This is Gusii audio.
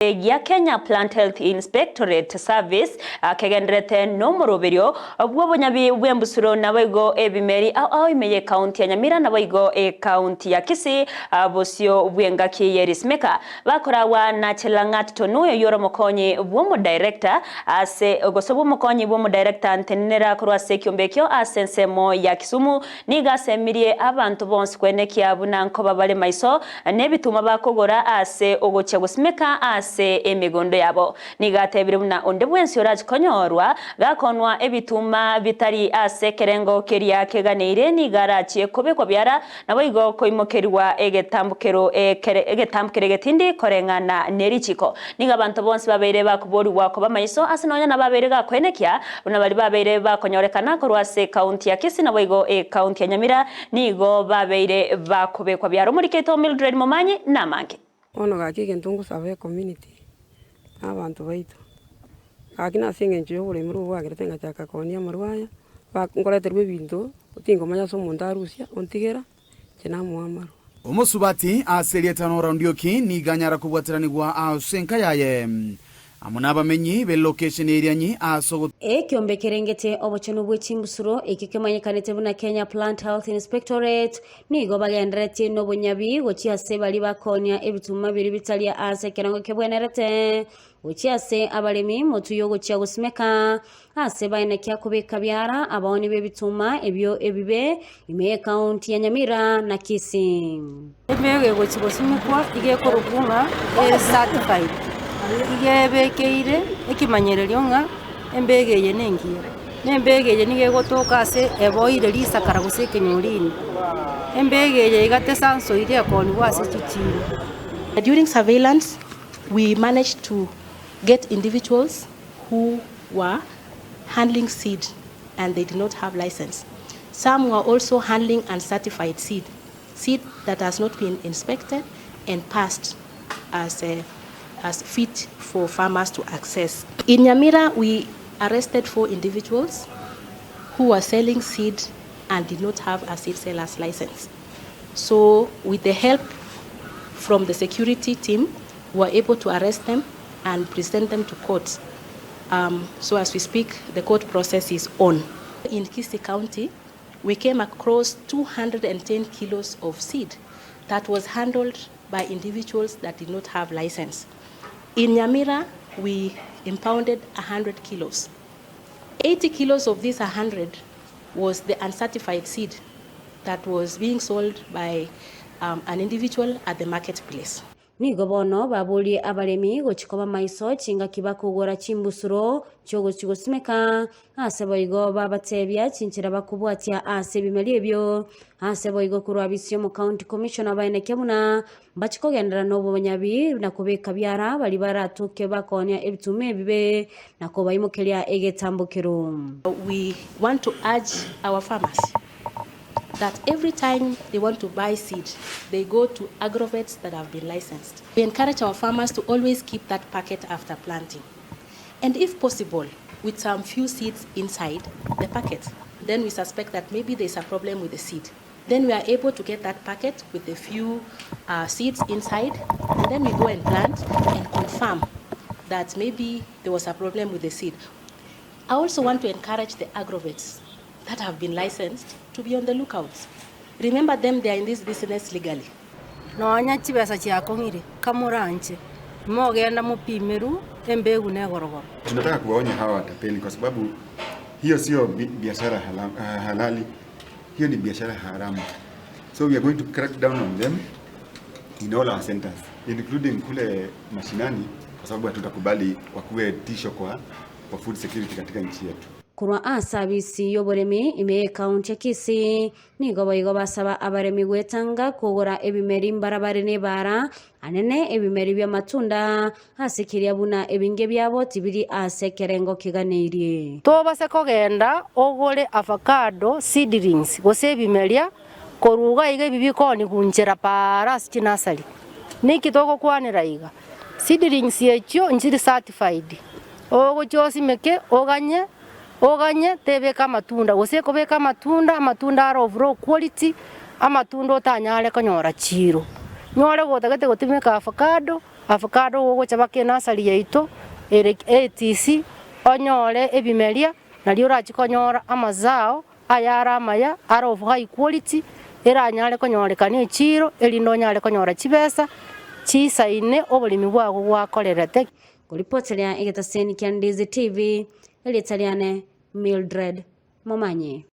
Gia Kenya Plant Health Inspectorate Service kegendererete nomoroberio bw'obonyabi bw'embusuro naboigo ebimeri ao ao ime y'ecounty ya Nyamira naboigo ecounty ya Kisii bosio bw'engaki ye risimeka bakoragwa na Chelang'at Tonui oyio ore omokonyi bw'omodirector ase gose bw'omokonyi bw'omodirector ntenenera korwa ase ekiombe ekio ase ensemo ya Kisumu nigo asemirie abanto bonsi kwenekia buna nkoba bare maiso Nebituma bakogora aase ogochia gosimeka ase emegondo yabo. Nigo atebire buna onde bwensi orache konyorwa gakonwa ebituma bitari ase ekerengo keria keganeire nigo arachie kobekwa biara, naboigo koimokerigwa egetambokero ekere egetambokero egetindi koreng'ana ne richiko. Nigo abanto bonsi babeire bakoborigwa koba maiso ase nonya nababeire gakoenekia buna baria babeire bakonyorekana korwa ase ekaunti ya Kisii naboigo ekaunti ya Nyamira Nigo babeire bakobekwa biaro omoriketo Mildred Momanyi namange. Bono gaki egento ngosaba ecommunity na abanto baito, gaki nase eng'encho ya oboremi obo bwagerete ngachaka koonia amarwa aya, ba nkoreterwa ebinto tingomanya ase omonto arusia ontigera, inche namoa amarwa. Omosubati ase erieta Norah Ndioki nigo anyara kobwateranigwa ase enka yaye amo nabamenyi b'elokesheni ya Irianyi ase ogo. Ekeombe kerengete obochenu bwe chimbusuro ekio kemanyekanete buna Kenya Plant Health Inspectorate nigo bagenderetie nobonyabi gochia ase baria bakoonia ebituma biria bitari ase ekerengo kebwenerete gochia ase abaremi motwe y'ogochia gosimeka ase baenekia kobeka biara abaoni b'ebituma ebio ebibe ime y'Ekaunti ya Nyamira na Kisii. Emeyega egochia gosimekwa iga ekorokwa ng'a e certified, iga ebekeire ekemanyererio ng'a embega eye nengiya. Na embega eye nigo egotoka ase eboire risakara gose ekenyorini. Embega eye iga tesansoiri ekoonigwa ase chichiro. During surveillance we managed to get individuals who were handling seed and they did not have license. Some were also handling uncertified seed, seed that has not been inspected and passed as, a, as fit for farmers to access. In Nyamira, we arrested four individuals who were selling seed and did not have a seed seller's license. So with the help from the security team, we were able to arrest them and present them to court. Um, so as we speak, the court process is on. In Kisii County, we came across 210 kilos of seed that was handled by individuals that did not have license. In Nyamira, we impounded 100 kilos. 80 kilos of this 100 was the uncertified seed that was being sold by um, an individual at the marketplace. Nigo bono baborie abaremi gochia koba maiso chingaki bakogora chimbusuro chi'ogochia gosimeka, ase boigo babatebia chinchera bakobwatia ase ebimeri ebio. Ase boigo korwa bisia omocounty commissioner baenekia buna mbachie kogenderera nobonyabi na kobeka biara baria baratoke bakoonia ebituma ebibe na kobaimokeria egetambokero. We want to urge our farmers that every time they want to buy seed, they go to agrovets that have been licensed. We encourage our farmers to always keep that packet after planting. And if possible, with some few seeds inside the packet. Then we suspect that maybe there's a problem with the seed. Then we are able to get that packet with the few uh, seeds inside, and then we go and plant and confirm that maybe there was a problem with the seed. I also want to encourage the agrovets that have been licensed to be on the lookout. Remember them, they are in this business legally. Nonya chibesa chiakong'ire, kamoranche, mogenda mopimerwe embegu negorogoro. Tunataka kuwaonya hawa watapeli kwa sababu hiyo sio biashara halali, hiyo ni biashara haramu. So we are going to crack down on them in all our centers including kule mashinani, kwa sababu hatutakubali wakuwe tisho kwa, kwa food security katika nchi yetu. Korwa ase abisi y'oboremi ime y'ekaunti ya Kisii, nigo boigo basaba abaremi gwetanga kogora ebimeri mbarabare n'ebaara, anene ebimeri bi'amatunda, ase keria buna ebinge biabo tibiri ase ekerengo keganeirie. Tobase kogenda ogore avocado seedlings gose ebimeria korwa iga iga ebi bikoonigwa nchera paara ase chinursery. Niki togokwanera iga? Seedlings echio nchiri certified. Ogochia osimeke oganye oganye tebeka amatunda, gose ekobeka amatunda, amatunda are of low quality, amatunda otanyare konyora chiiro. Nyore gotagete gotumeka avocado. Avocado ogocha baka enasari yaito ere ATC onyore ebimeria nario orachie konyora amazao ayare amaya are of high quality eranyare konyorekana echiro erinde onyare konyora chibesa chisaine oboremi bwago gwakorerete. Koripoteria egetaseni kia Ndizi TV, erieta riane Mildred Momanyi.